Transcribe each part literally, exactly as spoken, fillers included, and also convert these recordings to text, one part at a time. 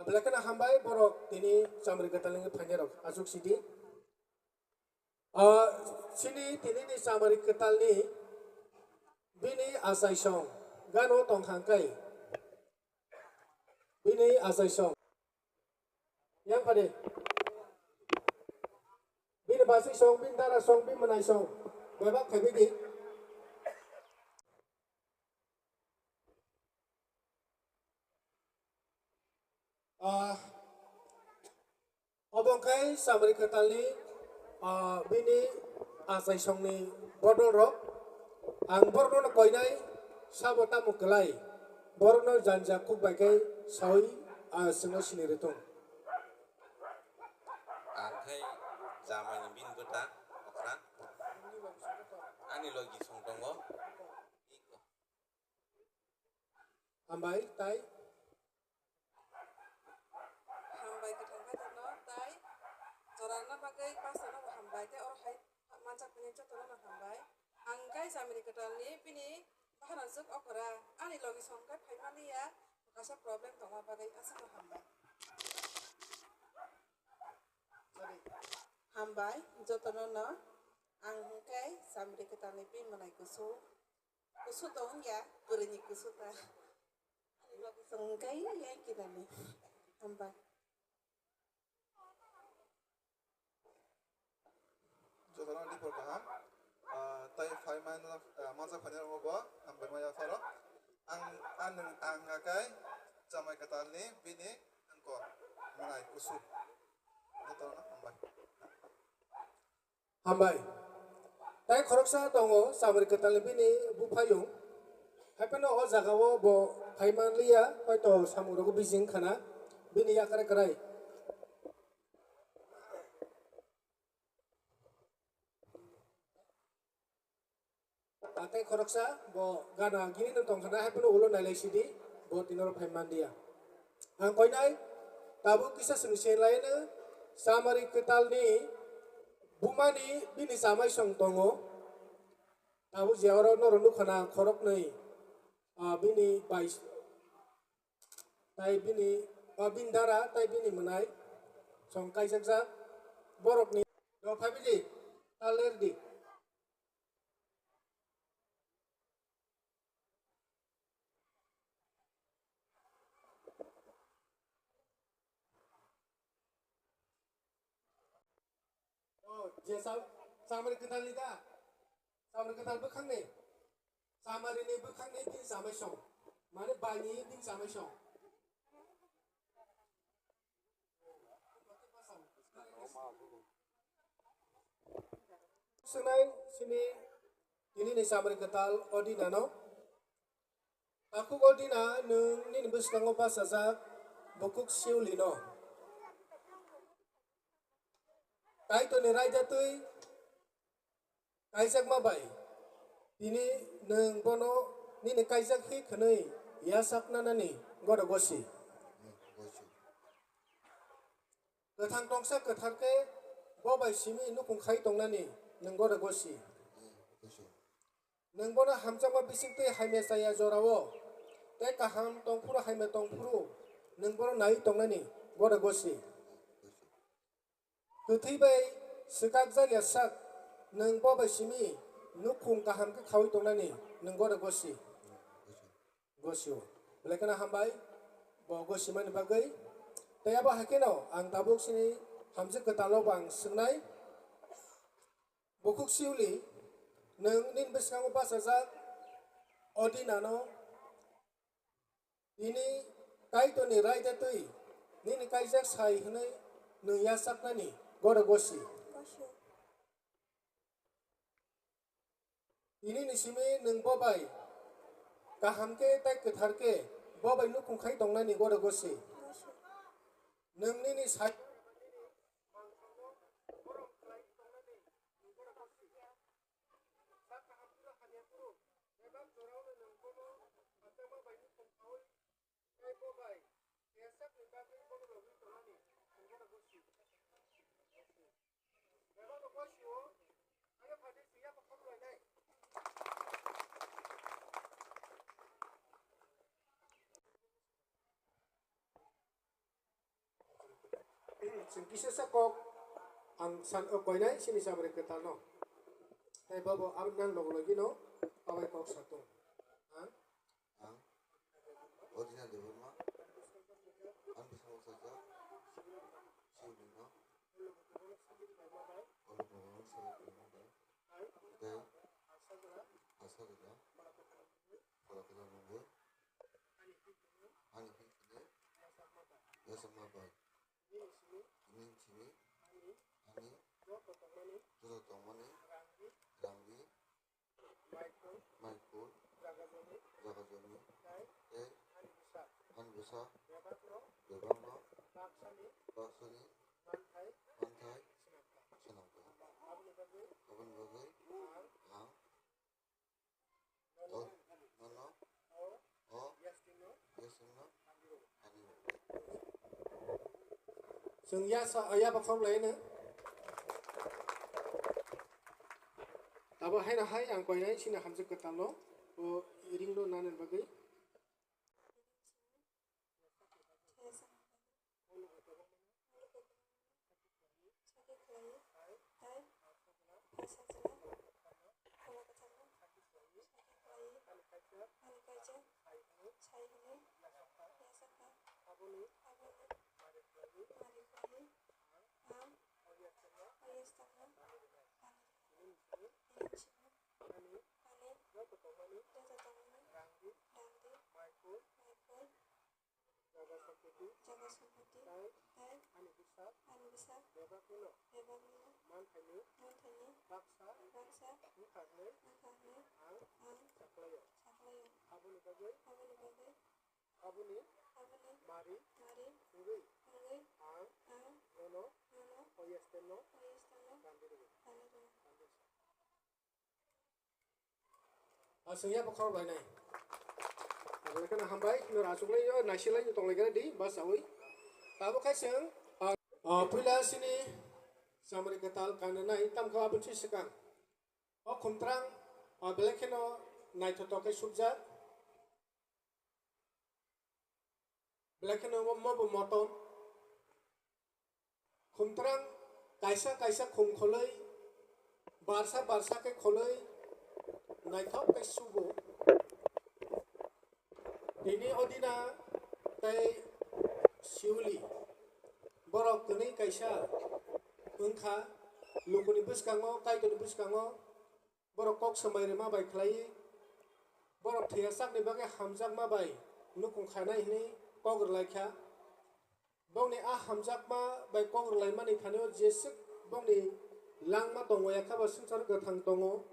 Belai kheno hambai borok tini chamari kwtalni phainai rok achuk sidi. Ah, chini tini ni chamari kwtalni bini achaisong gano tongkha kai. Bini achaisong. Yang phadi. Bini basi song, bini dara song, bini mwnai song. Bebak khaibidi. Ah, obo wngkha Samari Kwtalni, ah, bini achaisongni bodol rok. Ang borokno koinai sabo tamo kwlai. Borokno janja kuk bai khe saui, ah, chwngno sini rwthung. Ang khai jamaini bini bwta okra. Ani logi song tongo. Hambai, tai? Hambai kwthang khaitokno, tai jorana bagwi pastorno bo hambai, tei oro hai manjak phaiwi jotono no hambai. Ang khai Samari Kwtalni bini bahanajwk okra, ani logi song khai phai manliya, kaisa problem tongma bagwi aswkno hambai. Hambai jotono no, ang hwnkhe Samari Kwtalni bini mwnai kusu. Kusu tong ya, bwrwini kusu ta. Ani logi song hwnkhe yang kinani. Hambai. Jotono report kaham. Ah, tai phai man, ah, manjak phai rok bo hambai maya pharo. Ang, ang, ang akai Samari Kwtalni bini angkor mwnai kusu. Jotono hambai. Hambai. Tai khoroksa tongo, Samari Kwtalni bini buphayung. Haiphano o jagao bo phai manliya, hoito samung rogo busy wngkha na, bini yakre kwrai. Tei khoroksa bo gana gini no tongkha na, haiphano ulo nailai sidi, bo tini oro phai manliya. Ang koinai tabuk kisa swngwi se laino, Samari Kwtalni bumani bini chamai song tongo. Tabuk je oro norok nukha na khoroknwi, ah, bini bai, tai bini, ah, bini dara tai bini mwnai song kaijakjak borokni. Do phaibidi, ta lerdi. Oh, je sa-, Samari Kwtalni da? Samari Kwtal bwkhakni? Samarini bwkhakni bini chamai song. Mane baini bini chamai song. Swnai sini tini ni Samari Kwtal Odina no. Takhuk Odina nwng nini bwskango bachajak bukhuk Siuli no. Kaitorni raida twi kaijakma bai tini nwng bono nini kaijak hi khwnwi yachakna nani goro gosi. Kwthang tongsa kwthar khe bo bai simi nukhung khai tongnani nwng goro gosi. Nwng bono hamjakma bising twi hamya chaya jorao tei kaham tongphuru hamya tongphuru nwng bono naiwi tongnani goro gosi. Kwthwi bai swkakjak ya sak, nwng bo bai simi nukhung kaham khe khaui tongnani nwng goro gosi. Gosio. Belai kheno hambai, bo gosimani bagwi. Tei abo hai kheno ang tabuk sini hamjwk kwtalo bo ang swngnai. Bukhuk Siuli, nwng nini bwskango bachajak Odinano tini Kaitorni raida twi nini kaijak sai hwnwi nwng yachaknani goro gosi. Tini ni simi nwng bo bai kaham khe tei kwthar khe bo bai nukhung khai tongnani goro gosi. Nwng nini sai Kisa sa kok ang san o koinai sini samari kwtal no. Tai babo ang nang logo logi no abai kok satung. Ha? Ang Odina Debbarma, ang Biswanath Sajak, Sibino, Olo Bhagavan Sara Debbarma, Dai, Asagra, Palakala Mongol, Ani Hikine, Yasama Bai, Inin Simi, Ani, Joto Tongmani, Rangri, Maikol, Jagajomi, tei Hanbwsa, bebakno, Baksani, Manthai, Swnamkha. Aboni bagwi, ang, o, nono, o, yasingno, Chwng yasa, yaba khorok lai no. Abo haino hai ang koinai sini hamjak kwtal no. O ring no nani bagwi. Sakhi khlai, tai, Asajla, Phola Kwthangno, sakhi khlai, ani kaijak, sai hwnwi, yasakha, aboni, mari khlai, ang, o yasakno, tini simi, ani, joto tongmani, rangdi, maikol, Jaga Sampati, tai, ani bwsa, bebak nino, manthaini, baksa, wngkha hwnwi, ang, saklaio. Aboni bagwi, aboni, mari, wngwi, ang, nono, o yasakno, rangdi rwgo. Aswng ya bokhorok lainai. Aboni kheno hambai, nor achuklai yo, naisilai yo, tonglai gana di, bus awi. Tabo khai chwng, ah, ah, puila sini samari kwtal kananai, tamkha aboni swkang. O khumtrang, ah, belai kheno naithotok khe sukjak. Belai kheno omo bo motom. Khumtrang kaisa kaisa khum kholoi, barsa barsa khe kholoi, naithok khe sugo. Tini Odina tei Siuli borok kwnwi kaisa wngkha, lukuni bwskango, Kaitorni bwskango. Borok kok swmai rwma bai khlaiwi, borok thwiya sakni bagwi hamjakma bai nukhung khainai hwnwi kok rwlaikha. Bongni a hamjakma bai kok rwlaimani thani-o jeswk bongni langma tongo, yakha ba swngcharo kwthang tongo,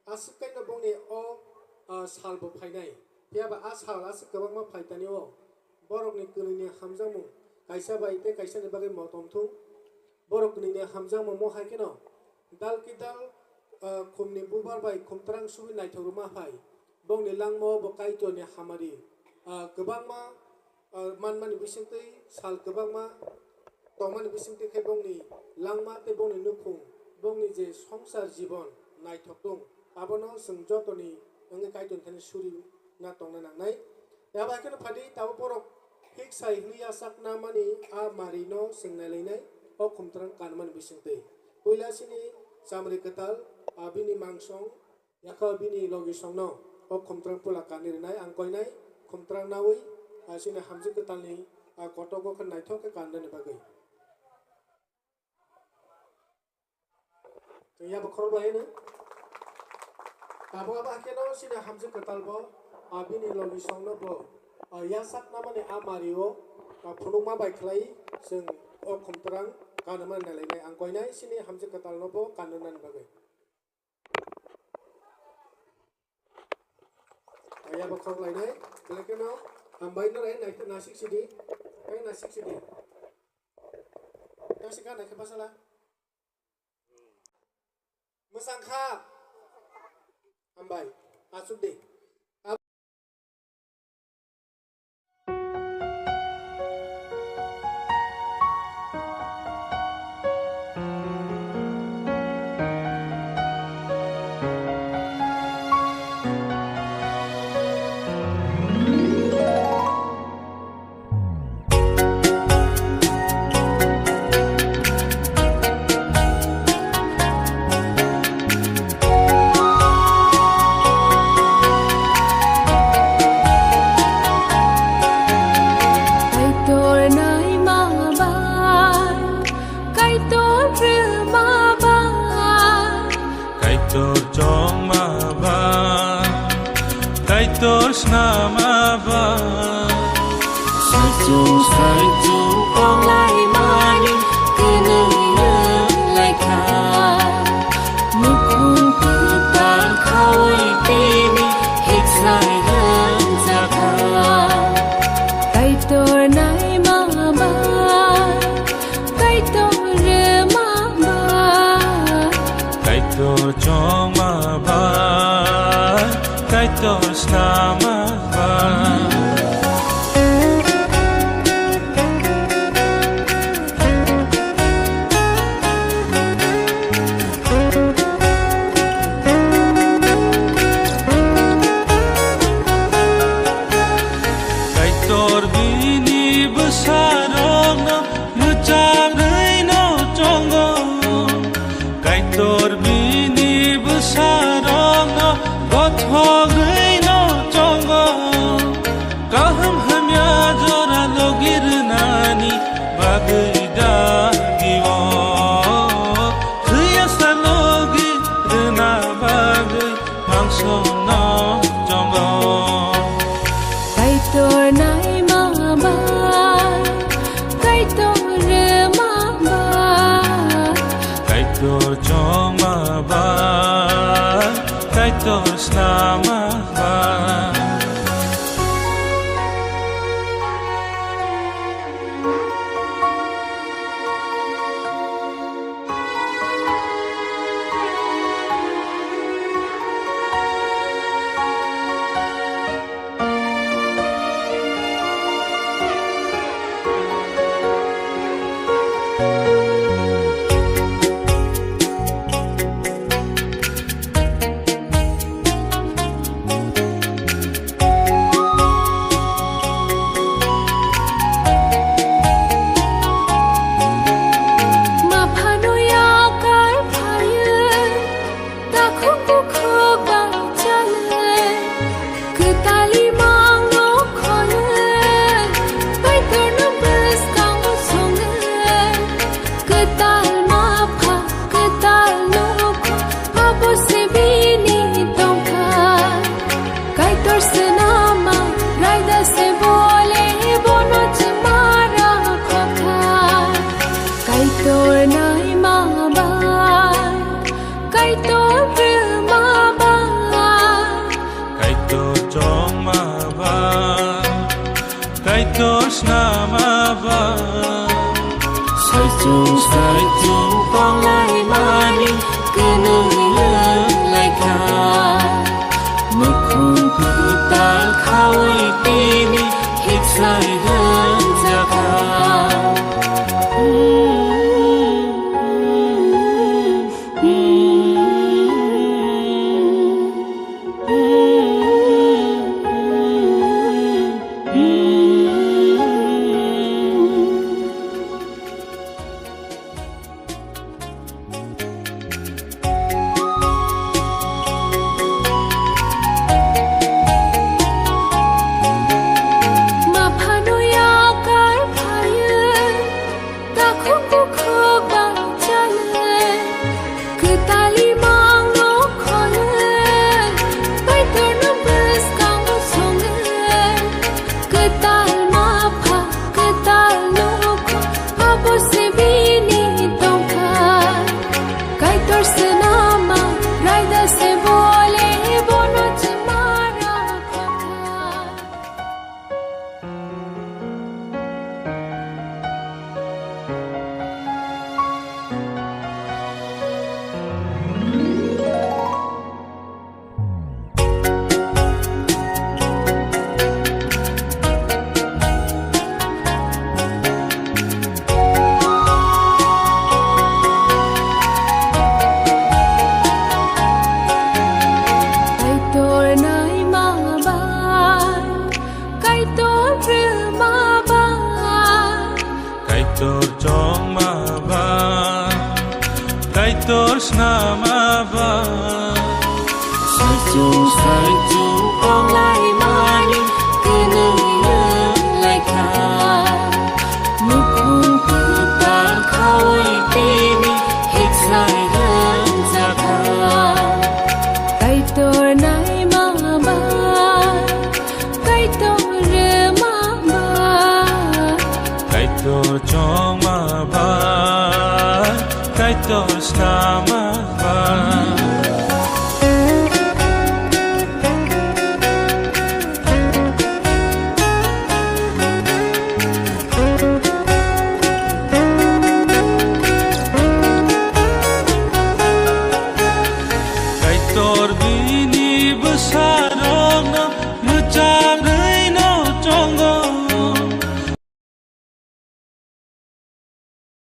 aswk kaino bongni o, ah, salbo phainai. Phiya ba a sal aswk kwbangma phai tani-o borokni kwnwini hamjakmung kaisa bai tei kaisani bagwi motom thung. Borok kwnwini hamjakmung mo hai kheno dal ki dal, ah, khumni bubar bai khumtrang suwi naithok rwma hai. Bongni langmao bo Kaitorni hamari, ah, kwbangma, ah, manmani bisingtwi sal kwbangma tongmani bisingtwi khe bongni langma tei bongni nukhung, bongni je songsar jibon naithok tong, abono chwng jotoni wngwi Kaitorni thani suri na tongna nangnai. Abo hai kheno phadi tabuk borok hik sai hwnwi yachakna mani a marino chwng nailainai o khumtrang kanmani bisingtwi. Puila sini chamri kwtal, a bini mangsong, yakha bini logisongno o khumtrang pula kanwi rwnai ang koinai khumtrang naui, a sini hamjwk kwtalni a kotogo khe naithok khe kanrwni bagwi. Tei yabo khorok laino. Tabuk abo hakhe no sini hamjwk kwtal bo, a, bini logisongno bo, a, yachak namani a mario, a, phunukma bai khlai chwng o khumtrang kanmani nalainai. Ang koinai sini hamjwk kwtal no bo kanna nani bagwi. Yabo khorok lainai, belai kheno hambai no rai, nai-, naisik sidi, tei naisik sidi. Tei sika naikhe basala. Mwsang kha. Hambai, achuk di. Kaitor chongma ba, Kaitor snama ba. Saichung saichung konglaimani kwnwi wnglaikha. Nukhung kwtal khaui tini hiksai wngjakha. Kaitor naima ba, Kaitor rwma ba, Kaitor chongma ba, Kaitor snama ba. Kaitor bini bwsarokno mwchangwi no chongo. Kaitor bini bwsarokno gothogwi no chongo. Kaham hamya jora logi rwnani bagwi dagio. Thwiya sa logi rwna bagwi mangso no chongo. Kaitor naima ba, Kaitor rwma ba, Kaitor chongma ba, Kaitor snama ba. Ma phano yakar phaiwi, takhuk bukhuk bai chalwi, kwtali mangno kholi, Kaitorno bwskango songwi, kwtal ma pha, kwtal nokho, abo se bini tongthai. Kaitor swnama raida se bole bono chwmara khokha. Kaitor naima ba, Kaitor rwma ba, Kaitor chongma ba, Kaitor snama ba. Saichung saichung konglaimani kwnwi wnglaikha. Nukhung kwtal khaui tini hiksai wngjakha. Ma phano yakar phaiwi, takhuk bukhuk bai chalwi, kwtali mangno kholi, Kaitorno bwskango songwi, kwtal ma pha, kwtal nokho, abo se bini tongthai. Kaitor swnama raida se bole bono chwmara khokha. Kaitor naima bai, Kaitor rwma bai, Kaitor chongma ba, Kaitor snama ba. Saichung saichung konglaimani kwnwi wnglaikha. Nukhung kwtal khaui tini hiksai wngjakha. Kaitor chongma bai, Kaitor sama